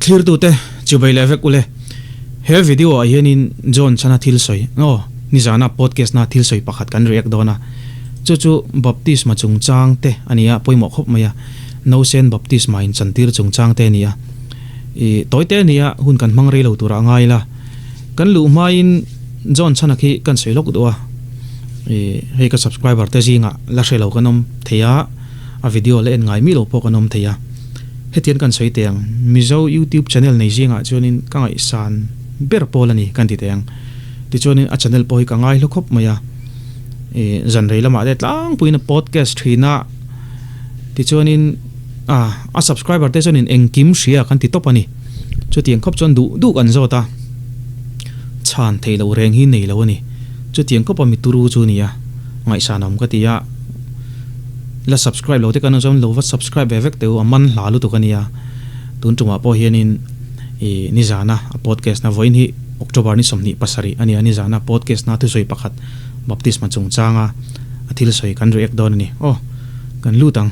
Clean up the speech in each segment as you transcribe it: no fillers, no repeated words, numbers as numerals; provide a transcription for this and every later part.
Thlirtute chibai leh vek ule. He video ah hianin John chana thil sawi, aw, nizana podcast na thil sawi pakhat kan react dawn a. Chu chu baptisma chungchang te a ni a, pawimawh khawp mai a. Nausen baptisma inchantir chungchang te a ni a. I tawite a ni a, hun kan hmang rei lo turah a ngai la. Kan luh hmain John chana khi kan sawi lawk duh a. I hei ka subscriber te zingah la hre lo kan awm thei a, a video la en ngai mi lo pawh kan awm thei a. Hetiang kan sawi teh ang, Mizo YouTube channel nei zingah chuanin ka ngaihsan ber pawl a ni kan ti teh ang. Tichuanin a channel pawh hi ka ngai hlu khawp mai a, ih zan rei lamah te tlangpuiin a podcast thin a, tichuanin ah a subscriber te chuanin engkim hria kan ti tawp a ni. Chutiang khawp chuan duh duh kan zawt a, chhan theih loh reng hi nei lo a ni. Chutiang khawpa mi turu chu a ni a, ngaihsan awm ka ti a. La subscribe lo te kan awm chuan lo va subscribe ve vek teh u, a man hla lutuk a nia. Tun tumah pawh hianin ih nizana a podcast na vawiin hi October ni 27 a nia, nizana podcast na thusawi pakhat baptisma chungchanga a thil sawi kan react dawn a ni. Aw kan lut ang.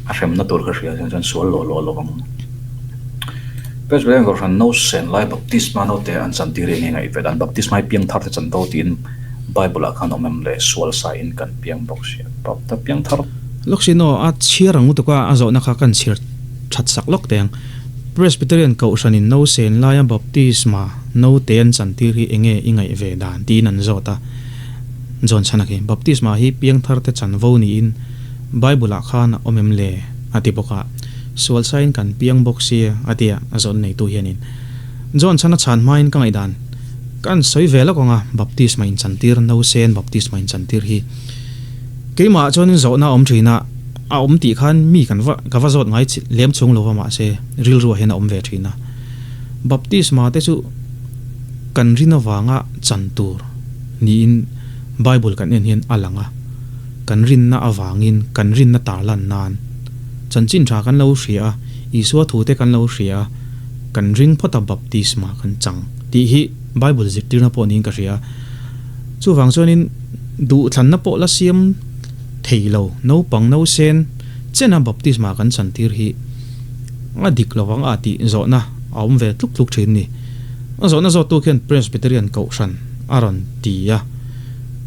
A hremna tur ka hria chuan chuan sual lawh lawh lo ang. Presbyterian Kohhran no sen lai baptisma note an chantir hi enge ngaihve dan baptisma hi piangthar te chan do tiin Bible ah khan awm em le sual sa in kan piang bawk sia pap ta piang thar. Lawk sin aw, a chhiar ang lutuk a, a zawhna kha kan chhiar that sak lawk teh ang. Presbyterian Kohhranin no sen laia baptisma note an chantir hi enge i ngaih ve dan tiin an zawt a. John Chana khi, Baptisma hi piangthar te chanvo niin Bible ah khan a awm em le? a ti bawk a. Sual sa in kan piang bawk sia a ti a, a zawhna neitu hianin. John Chana chhan hmain ka ngaihdan. Kan sawi ve lawk ang a, baptisma inchantir, nausen baptisma inchantir hi keimah chuanin zawhna a awm thin a, a awm tih khan mi kan va ka va zawt ngai lem chung lo va mahse rilruah hian a awm ve thin a. Baptisma te chu kan rin avanga chan tur niin Bible kan en hian a lang a, kan rinna avangin kan rinna tarlan nan chanchin tha kan lo hria a, Isua thute kan lo hria a, kan ring phawt a baptisma kan chang. Tih hi Bible zirtirna pawh niin ka hria. Chuvang chuanin duhthlanna pawh la siam thei lo, naupang nausen chena baptisma kan chantir hi a dik lo vang a tih zawhna a awm ve tluk tluk thin ni. A zawhna zawttu khian Presbyterian Kohhran a rawn ti a,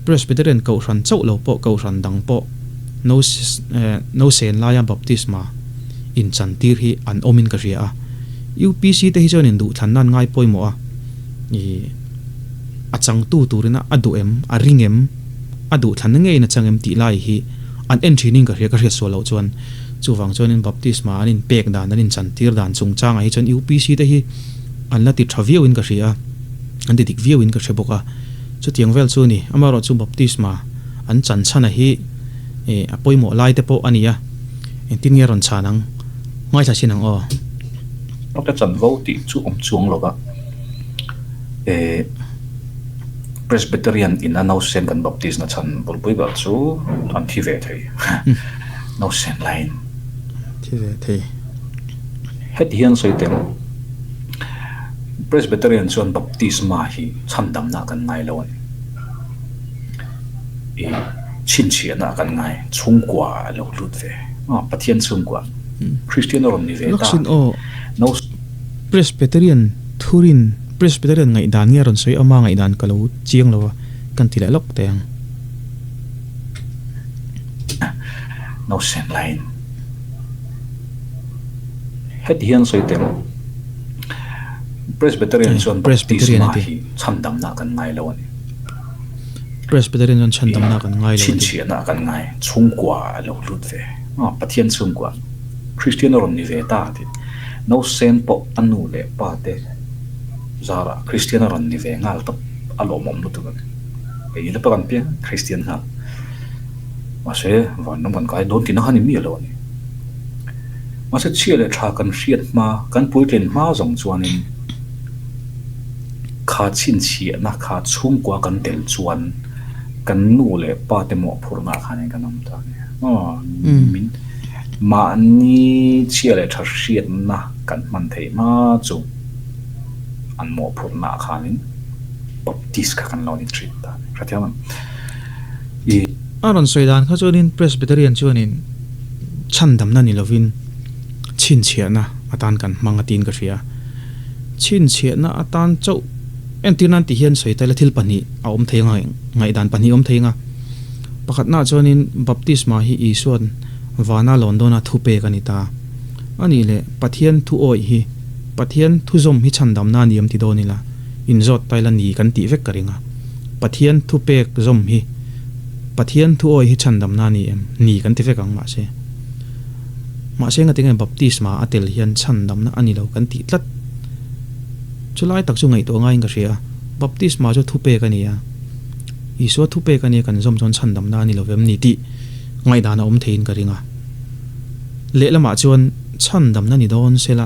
Presbyterian Kohhran chauh lo pawh Kohhran dang pawh nausen laia baptisma inchantir hi an awmin ka hria a. UPC te hi chuan in duhthlanna an ngai pawimawh a, ih a changtu turina a duh em, a ring em, a duhthlanna ngeiin a chang em tih lai hi an en thinin ka hria, ka hriat sual loh chuan. Chuvang chuanin baptisma an inpek dan, an inchantir dan chungchangah hi chuan UPC te hi an la ti tha viauin ka hria a, an ti dik viauin ka hre bawk a. Chutiang vel chu a ni. Amaherawhchu baptisma an chan chhana hi ih a pawimawh lai te pawh a ni a, engtin nge a rawn chhan ang? Ngaithla chin ang aw. Ka chanvo tih chu awm chuang lo va, eh Presbyterian in a nausen kan baptist na chhan bulpui ber chu an thi ve thei, nausen laiin. Thi ve thei. Heti hian sawi teh rawh, Presbyterian chuan baptisma hi chhandamna kan ngai lo a ni. Eh chhinchhiahna kan ngai, chhungkua a lo lut ve, Pathian chhungkua. Kristian a rawn ni ve ta. Laksin aw, Presbyterian thurin, Presbyterian ngaihdan nge a rawn sawi ama ngaihdan ka lo chiang lo a, kan ti leh lawk teh ang. No sen laiin heti hian sawi teh rawh, Presbyterian chuan baptisma hi chhandamna kan ngai lo a ni. Presbyterian chuan chhandamna kan ngai lo a ti. Chhinchhiahna kan ngai, chhungkua a lo lut ve. Pathian chhungkua, Kristian a rawn ni ve ta a ti. Nausen pawh a nu leh pa te zarah Kristian a rawn ni ve nghal tawp, a lawmawm lutuk a ni. Kei ni te pawh kan piang Kristian nghal. Mahse, vanram kan kai dawn tihna kha ni miah lo a ni. Mahse, chhia leh tha kan hriat hma, kan puitlin hma zawng chuanin, Kha chhinchhiahna kha chhungkua kan tel chuan kan nu leh pa te mawhphurhna ah khanin kan awm ta a ni. Aw, min mahni chhia leh tha hriatna kan hman theih hma chu an mawhphurhna ah khanin Baptist kha kan lo ni thin ta a ni. Hrethiam em? I. A rawn sawi dan kha chuanin Presbyterian chuanin chhandamna ni lovin chhinchhiahna. atan kan hmang a tiin ka hria. Chhinchhiahna atan chauh entir nan ti hian sawi taila thil pahnih a awm thei anga ngaihdan pahnih a awm thei anga. Pakhatnaah chuanin baptisma hi Isua'n vana lawn dawna thu pek a ni ta. A nih leh Pathian thu awih hi Pathian thu zawm hi chhandamna a ni em ti dawn ila inzawt taila ni kan tih vek ka ring a. Pathian thu pek zawm hi Pathian thu awih hi chhandamna a ni em ni kan ti vek ang mahse. Mahse ngatinge baptisma a tel hian chhandamna a ni lo kan tih tlat. Chulai tak chu ngaihtuah ngaiin ka hria a, baptisma chu thupek a ni a, Isua thupek a nia kan zawm chuan chhandamna a ni lo vem ni tih ngaihdan a awm theiin ka ring a. Lehlamah chuan chhandamna ni dawn sela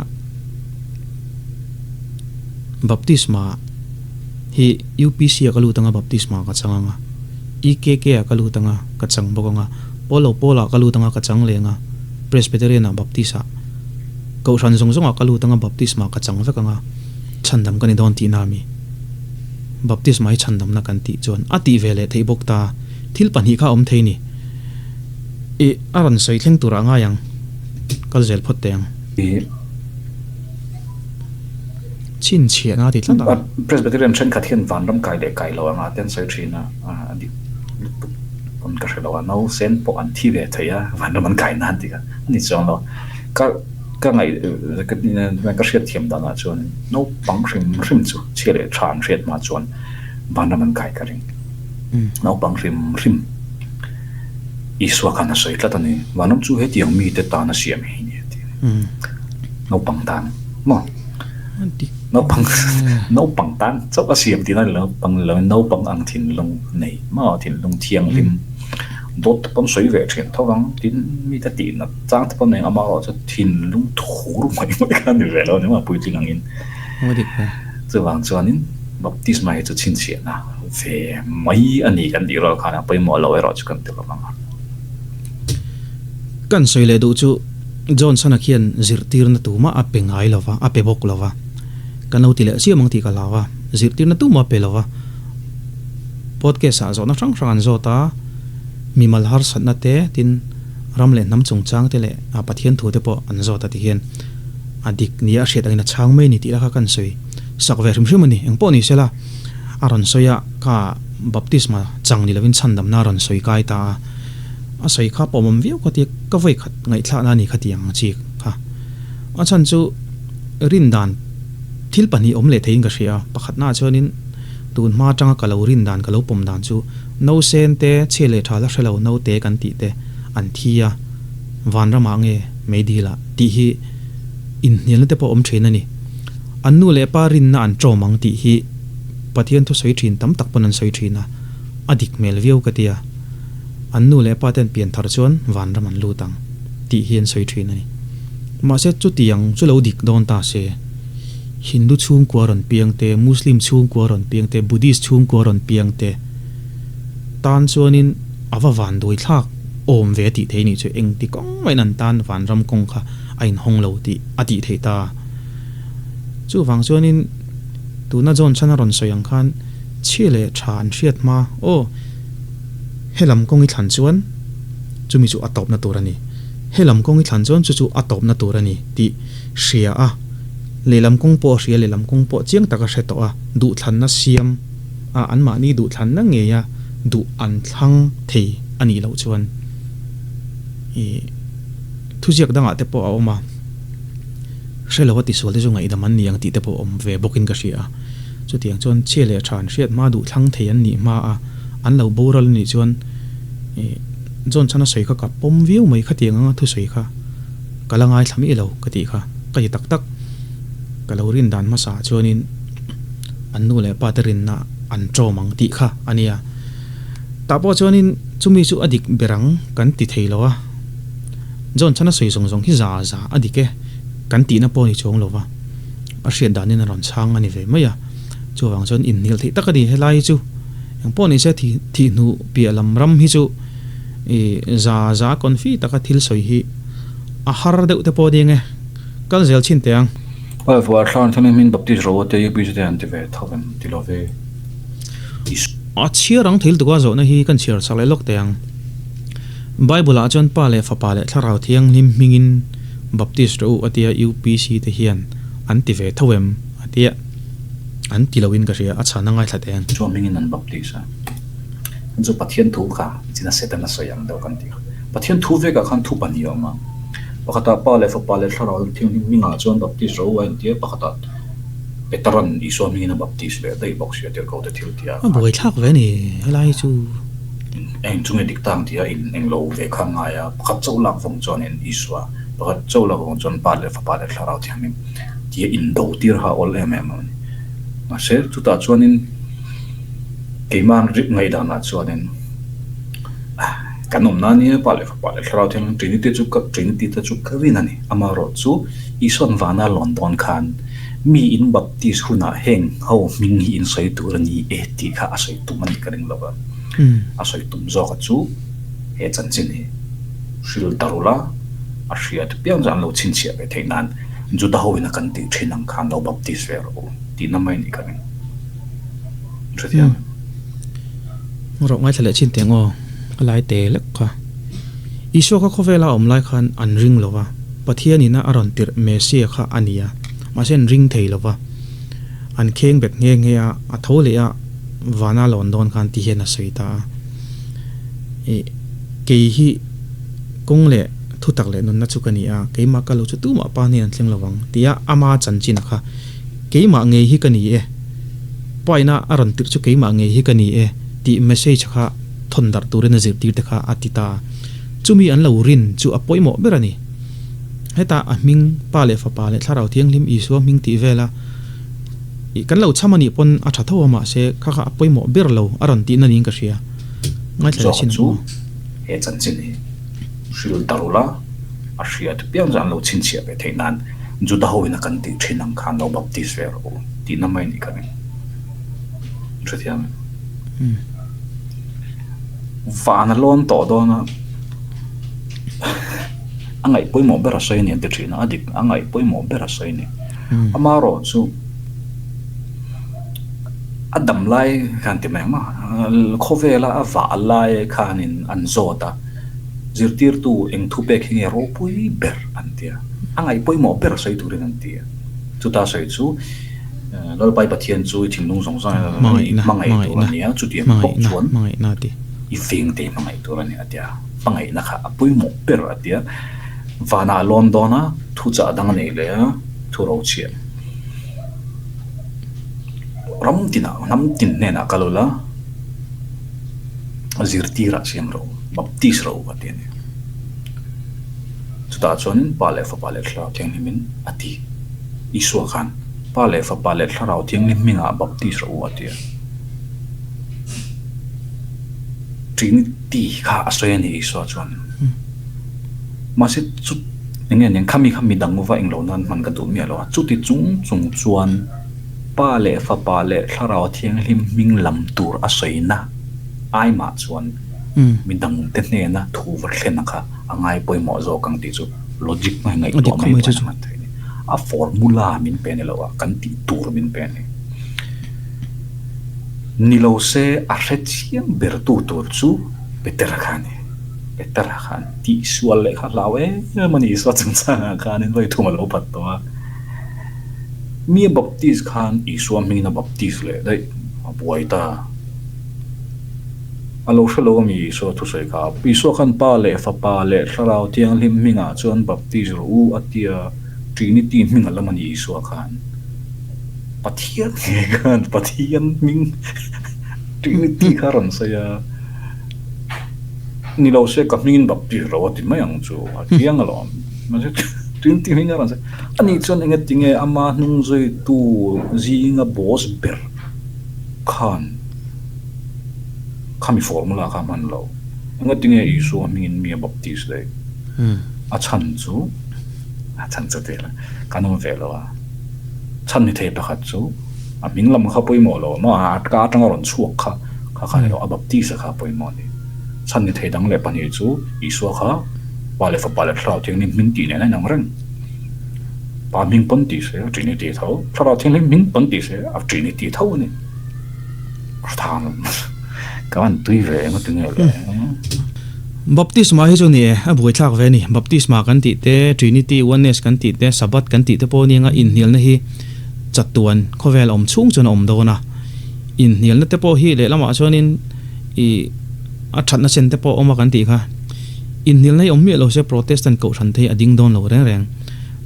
baptisma hi UPC ah ka lut anga baptisma ka chang anga, EKK ah ka lut anga ka chang bawk anga, Polo Paul ah ka lut anga ka chang leh anga, Presbyterian ah Baptist ah Kohhran zawng zawngah ka lut anga baptisma ka chang vek anga chhandam ka ni dawn tihna a mi? Baptisma hi chhandamna kan tih chuan a tih ve leh theih bawk ta. Thil pahnih kha a awm thei ni. Ih, a rawn sawi thleng turah ngai ang. Kal zel phawt teh ang. Ih. Chhinchhiahna a ti tlat a. Presbyterian thenkhat hian vanram kai leh kai lo anga te an sawi thin a, a dik lutuk pawn ka hre lo a, nausen pawh an thi ve thei a, vanram an kai nan tih kha a ni chuang lo. Ka ka ngaih ka hriat thiam danah chuan naupang hrim hrim chu chhia leh tha an hriat hma chuan vanram an kai ka ring. Naupang hrim hrim Isua khan a sawi tlat a ni. Vanram chu hetiang mite tan a siam hi ni a ti. Naupang tan maw? Naupang naupang tan chauh a siam tihna ni lo, naupang ni lovin naupang ang thinlung nei maw? Thinlung thianghlim. Dawt te pawn sawi ve thin tho ang tin mite tih nat chang te pawn eng ama erawh chu thinlung thur mai mai kha a ni ve lo a ni maw puitling angin. Chuvang chuanin baptisma hi chu chhinchhiahna ve mai a ni kan tih rual khan a pawimawh lo erawh chu kan ti lo vang a. Kan sawi leh duh chu Johnson-a khian zirtirna tumah a pe ngai lo va, a pe bawk lo va. Kan lo ti leh chiam ang tih ka hlau a, zirtirna tumah a pe lo va. Podcast ah zawhna hrang hrang an zawt a, mimal harsatna te, tin ram leh hnam chungchang te leh Pathian thu te pawh an zawt a ti hian a dik nia a hriat angin a chhang mai a ni tih la kha kan sawi sak ve hrim hrim a ni. Engpawh ni sela a rawn sawi a, kha baptisma chang ni lovin chhandamna a rawn sawi kai ta a, a sawi kha pawmawm viau ka ti a, ka vawi khat ngaihthlakna a ni kha tiang ang chi kha. A chhan chu rindan thil pahnih awm leh theiin ka hria a, pakhatnaah chuanin, Tun hma atanga ka lo rin dan, ka lo pawm dan chu nausen te, chhia leh tha la hre lo naute kan tih te an thi a, vanramah nge meidil ah tih hi inhnialna te pawh awm thin a ni. An nu leh pa rinna an tawm ang tih hi Pathian thusawi thin tam tak pawn an sawi thin a, a dik hmel viau ka ti a. An nu leh pa ten pian thar chuan vanram an lut ang tih hi an sawi thin a ni. Mahse chutiang chu lo dik dawn ta se. Hindu chhungkua rawn piang te, Muslim chhungkua rawn piang te, Buddhist chhungkua rawn piang te tan chuanin a va vanduai thlak awm ve tih theih nih chu engti kawng maiin an tan vanram kawng kha a inhawng lo tih a tih theih ta. Chuvang chuanin tuna John Chan a rawn sawi ang khan chhia leh tha an hriat hma, aw helam kawng i thlan chuan chumi chu a tawpna tur a ni, helam kawng i thlan chuan chu chu a tawpna tur a ni tih hria a, lehlam kawng pawh a hria, lehlam kawng pawh chiang tak a hre tawh a, duhthlanna siam a, anmahni duhthlanna ngeia duh an thlang thei a nih loh chuan ih thuziak dangah te pawh a awm a, hre lo a tisual te chu ngaihdam an ni ang tih te pawh awm ve bawkin ka hria a, chutiang chuan chhia leh tha an hriat hma duhthlang thei an nih hma a, an lo boral a nih chuan ih John chhan a sawi kha ka pawm viau mai khatiang anga thusawi kha. Ka la ngaithla miah lo ka tih kha ka ti tak tak. Ka lo rin dan hmasa ah chuanin an nu leh pa te rinna an tawm ang tih kha a nia. Tah pawh chuanin chumi chu a dik ber ang kan ti thei lo a. John chhan a sawi zawng zawng hi za za a dik e kan tihna pawh a ni chuang lo va. A hriat danin a rawn chhang a ni ve mai a. Chuvang chuan inhnial theih tak a ni helai hi chu. Engpawh ni se thihhnu piah lam ram hi chu I za za confi taka thil sawi hi a har deuh te pawh ding e. Kal zel chhin teh ang. Aw vuah thlan thlan in min baptist ro te UPC te an ti ve tho em ti lo ve. A chhiar ang thil tuka zawhna hi kan chhiar chak leh lawk teh ang. Bible ah chuan Pa leh Fapa leh Thlarau Thianghlim hmingin Baptist rawh u a tia UPC te hian an ti ve tho em a tia an ti loin ka hria a chhan a ngaithla teh ang. Isua hmingin an baptist a, an chu Pathian thu kha chin a Satan a sawi ang deuh kan ti kha. Pathian thu vekah khan thu pahnih a awm a, pakhatah Pa leh Fapa leh Thlarau Thianghlim hmingah chuan baptist rawh u a inti a, pakhatah Petera'n Isua hmingin a baptist leh daih bawk si a tirhkoh te thil tih ah A khan. buaithlak ve a ni helai hi chu. Eng chu nge dik tak ang tih a in eng lo ve kha ngai a, pakhat chauh lak vawng chuanin Isua, pakhat chauh lak vawng chuan Pa leh Fapa leh Thlarau Thianghlim tih a indo tir kha a awl em em a ni. Mahse chutah chuanin keimah rip ngaihdanah chuanin kan awmna nia Pa leh Fapa leh Thlarau Thianghlim Trinity chu ka Trinity te chu ka rin a ni. Amaherawh chu Isua'n vana lawn dawn khan mi in baptist hunah heng ho hming hi in sawi tur a ni e tih kha a sawi tum a nih ka ring lo va. A sawi tum zawka chu he chanchin hi hril ta rula a hriat piang chu an lo chhinchhiah ve theih nan Juda ho ina kan tih thin ang khan lo baptist ve rawh u tihna mai nih ka ring. Hrethiam em? Rawh ngaithla leh chin teng aw ka lai te lek kha. Isua kha khawvela a awm lai khan an ring lo va, Pathian ina a rawn tirh Messiah kha a ni a, mahse an ring thei lo va. An kheng bet nghe nghe a, a tho leh a, vana lawn dawn khan ti hian a sawi ta a. Ih, kei hi kawng leh thutak leh nunna chu ka ni a, keimah ka lo chu tumah pa hnen an thleng lo vang, tia ama chanchin kha keimah ngei hi ka ni e, paina a rawn tirh chu keimah ngei hi ka ni e tih message kha thawn darh turin a zirtir te kha a ti ta a. Chumi an lo rin chu a pawimawh ber a ni. Hetah a hming, Pa leh Fapa leh Thlarau Thianghlim Isua hming tih vela ih kan lo chham a nih pawn a tha tho a mahse kha kha a pawimawh ber lo a rawn tihna niin ka hria. Ngaithla leh Zawka chin ang chu aw. he chanchin hi hril ta rula a hriat piang chu an lo chhinchhiah ve theih nan Juda ho ina kan tih thin ang khan lo baptist ve rawh u tihna mai nih ka ring. Hrethiam em? Van a lawn tawh dawn a, a ngaih pawimawh ber a sawi a ni an ti thin a, a dik a ngaih pawimawh ber a sawi a ni. Amaherawh chu a dam lai khan ti mai ang maw, khawvela a vah lai khanin an zawt a, zirtirtu eng thu pek hi nge ropui ber an ti a, a ngaih pawimawh ber a sawi turin an ti a, chuta sawi chu Lalpai Pathian chu i thinlung zawng zawng in i hmangaih tur a ni a, chutiang bawk chuan i vengte i hmangaih tur a ni a ti a, hmangaihna kha a pawimawh ber a ti a, vanah a lawn dawn a, thuchah dang a nei leh a, thu rochhiah ram tinah hnam tin hnenah kal ula zirtirah siam rawh u, baptist rawh u a ti a ni. Chutah chuanin Pa leh Fapa leh Thlarau Thianghlimin a ti. Isua khan, Pa leh Fapa leh Thlarau Thianghlim hmingah baptist rawh u a ti a. Trinity kha a sawi a ni Isua chuan. Mahse chu eng nge nen khami kha midang va englo nan hman ka duh miah lo a. Chuti chung chung chuan Pa leh Fapa leh Thlarau Thianghlim hming lam tur a sawina aimah chuan midangte hnena thu va thlena kha a ngai pawimawh zawk ang tih chu logic hmai ngaihtuah mai chuan a hman theih a ni. A formula min pe ni lo a, kan tih tur min pe a ni. Ni lo se a hre chiang ber tu tur chu Petera kha a ni. Petera khan tihsual leh kha hlau em a ni Isua chungchangah khanin vawi thum a lo phat tawh a. Mi a baptist khan Isua hmingin a baptist leh daih a buai ta. A lo hre lo a mi Isua thusawi kha. Isua khan Pa leh Fapa leh Thlarau Thianghlim hmingah chuan baptist rawh u a tia Trinity hming a lam a ni Isua khan. Pathian nge khan Pathian hming Trinity kha a rawn sawi a. Ni lo se ka hmingin baptist ro a ti mai ang chu a chiang alawm. Mahse Trinity hming a rawn sawi. Ani chuan engatinge ama hnung zuitu zinga boss ber khan khami formula kha a hman lo. Engatinge Isua hmingin mi a baptist daih? A chhan chu, a chhan chu tih lah kan awm ve lo a. Chhan ni thei pakhat chu a hming lam kha pawimawh lo maw, a ka atanga rawn chhuak kha kha kha ni lo, a baptist a kha pawimawh a ni. Chhan ni thei dang leh pahnih chu Isua kha Pa leh Fapa leh Thlarau Thianghlim hming tih nen a inang reng. Pa hming pawn tih se a Trinity tho, Thlarau Thianghlim hming pawn tih se a Trinity tho a ni. Thang ka van tui ve eng a ti nge le. Baptisma hi chu ni e, a buaithlak ve a ni. Baptisma kan tih te, Trinity, Oneness kan tih te, Sabbath kan tih te pawh nia inhnialna hi chatuan khawvel awm chhung chuan a awm dawn a. Inhnialna te pawh hi lehlamah chuanin ih a thatna chen te pawh a awm a kan tih kha. Inhnialna hi awm miah lo se Protestant kohhran te hi a ding dawn lo reng reng.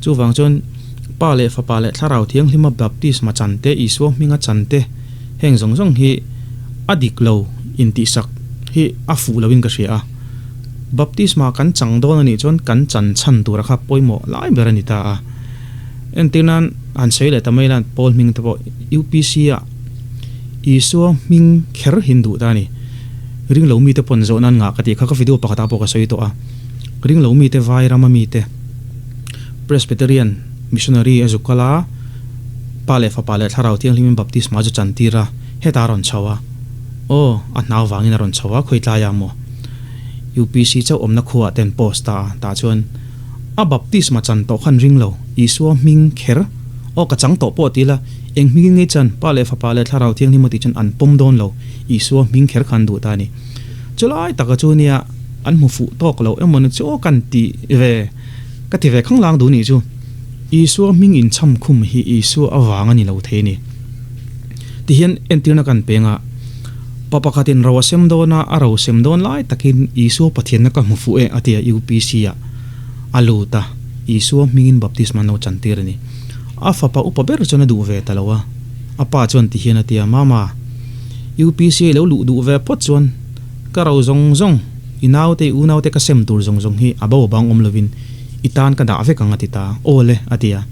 Chuvang chuan Pa leh Fapa leh Thlarau Thianghlima baptisma chan te, Isua hminga chan te, heng zawng zawng hi a dik lo intihsak hi a fuh loin ka hria a. Baptisma kan chang dawn a nih chuan kan chan chhan tura kha pawimawh lai ber a ni ta a. Entir nan han sawi leh ta mai lan Paul hming te pawh UPC ah Isua hming kher hin duh ta a ni. Ring lo mite pawn zawh nan ngah ka tih kha ka video pakhatah pawh ka sawi tawh a. Ring lo mite vai rama mite Presbyterian missionary a zuk kal a, Pa leh Fapa leh Thlarau Thianghlimin baptisma chu chan tir a, hetah a rawn chho a. Aw, a hnau vangin a rawn chho a, khawitlaiah maw? UPC chauh awmna khuaah ten post ta a, tah chuan a baptisma chan tawh khan ring lo, Isua hming kher, aw ka chang tawh pawh ti ila, eng hmingin ngei chan, Pa leh Fapa leh Thlarau Thianghlim a tih chuan an pawm dawn lo, Isua hming kher khan duh ta a ni. Chulai taka chu nia an hmu fuh tawk lo emaw ni chu aw kan ti ve, ka ti ve khanglang duh nih chu. Isua hming inchham khum hi Isua avang a ni lo thei a ni. Tihian entirna kan peng a, pa pakhatin ro a sem dawn a, a ro sem dawn lai takin Isua Pathianna ka hmu fuh e a ti a, UPC ah a lut a, Isua hmingin baptisma no chantir a ni. A fapa upa ber chuan a duh ve ta lo a, a pa chuan tihian a ti a, Mama, UPC lo luh duh ve phawt chuan ka ro zawng zawng, i naute, i unaute ka sem tur zawng zawng hi a bo bang awm lovin i tan ka dah vek ang a ti ta. Aw le, a ti a.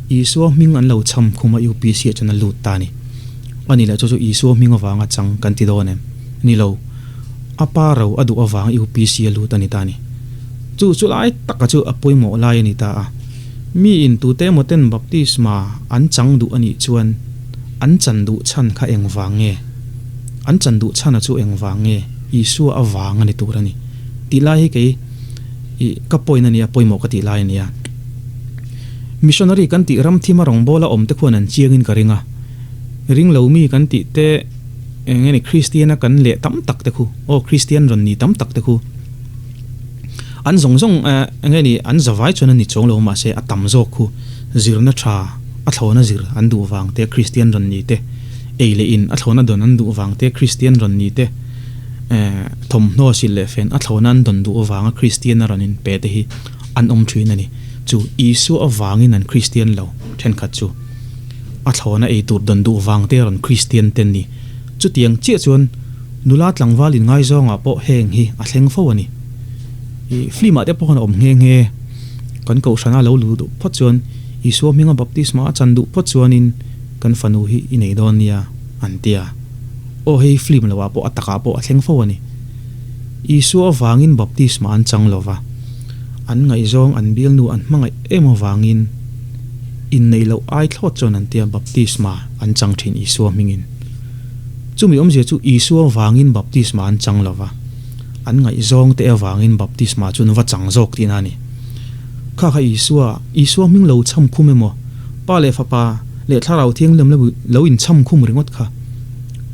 Isua hming an lo chham khum a UPC ah chuan a lut ta a ni. A ni leh chu chu Isua hming avanga chang kan ti dawn em? Ni lo. A pa ro a duh avanga UPC a lut a ni ta a ni. Chu chu lai taka chu a pawimawh lai a ni ta a. Mi in tute emaw ten baptisma an chang duh a nih chuan an chan duh chhan kha engvang nge? An chan duh chhana chu engvang nge? Isua avang a ni tur a ni. Tih lai hi kei i ka point a nia, pawimawh ka tih lai a nia. Missionary kan tih ram thima rawngbawla awm te khuan an chiangin ka ring a. Ring lo mi kan tih te eng nge ni Kristiana kan leh tam tak te khu, aw Kristian rawn ni tam tak te khu an zawng zawng eng nge ni an zavai chuan an ni chuang lo mahse a tam zawk khu zirna tha a thlawna zir an duh vang te Kristian rawn ni te, ei leh in a thlawna dawn an duh vang te Kristian rawn ni te, Thawmhnaw silh leh fen a thlawhna an dawn duh avanga Kristian a rawn inpe te hi an awm thin a ni. Chu Isua avangin an Kristian lo thenkhat chu a thlawhna ei tur dawn duh vang te a rawn Kristian te an ni. Chutiang chiah chuan nula tlangval inngaizawngah pawh heng hi a thleng fo a ni. I film ah te pawh khan a awm nghe nghe. Kan kohhrana lo luh duh phawt chuan Isua hminga baptisma a chan duh phawt chuanin kan fanu hi i nei dawn nia an ti a. Aw hei film lo ah pawh a takah pawh a thleng fo a ni. Isua avangin baptisma an chang lo va, an ngaihzawng an bialnu an hmangaih em avangin inneih loh ai thlawt chuan an tia baptisma an chang thin Isua hmingin. Chumi awmzia chu Isua avangin baptisma an chang lo va, an ngaihzawng te avangin baptisma chu an va chang zawk tihna a ni. Kha kha Isua, Isua hming lo chham khum emaw, Pa leh Fapa leh Thlarau Thianghlim lo inchham khum ringawt kha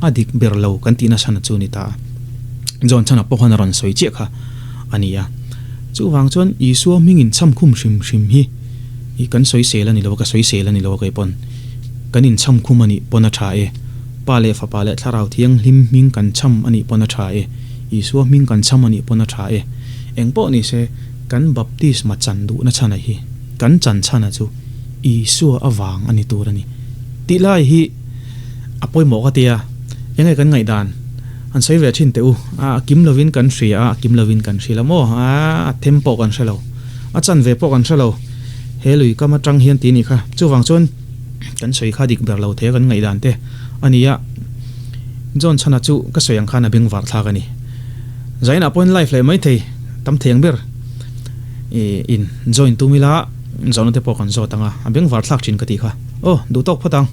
a dik ber lo kan tihna chhan chu a ni ta a. John chhana pawh khan a rawn sawi chiah kha a ni a. Chuvang chuan Isua hming inchham khum hrim hrim hi i kan sawi sel a ni lo a, ka sawi sel a ni lo a kei pawn. Kan inchham khum a nih pawn a tha e. Pa leh Fapa leh Thlarau Thianghlim hming kan chham a nih pawn a tha e. Isua hming kan chham a nih pawn a tha e. Eng pawh ni se kan baptisma chan duhna chhana hi kan chan chhana chu Isua avang a ni tur a ni. Tih lai hi a pawimawh ka tia, enge kan ngaihdan an sawi ve thin teh u, a kim lovin kan hria a, a kim lovin kan hrilh a maw, a them pawh kan hre lo, a chanve pawh kan hre lo, he lui kam atang hian tih a nih kha, chuvang chuan kan sawi kha dik ber lo thei a kan ngaihdan te a ni a, John chhana chu ka sawi ang khan a bengvar thlak a ni, Zainah pawhin live leh maithei tam thei ang ber in join tum ila. Zawhna te pawh kan zawt ang a, a bengvar thlak thin ka tih kha. Aw, duh tawk phawt ang.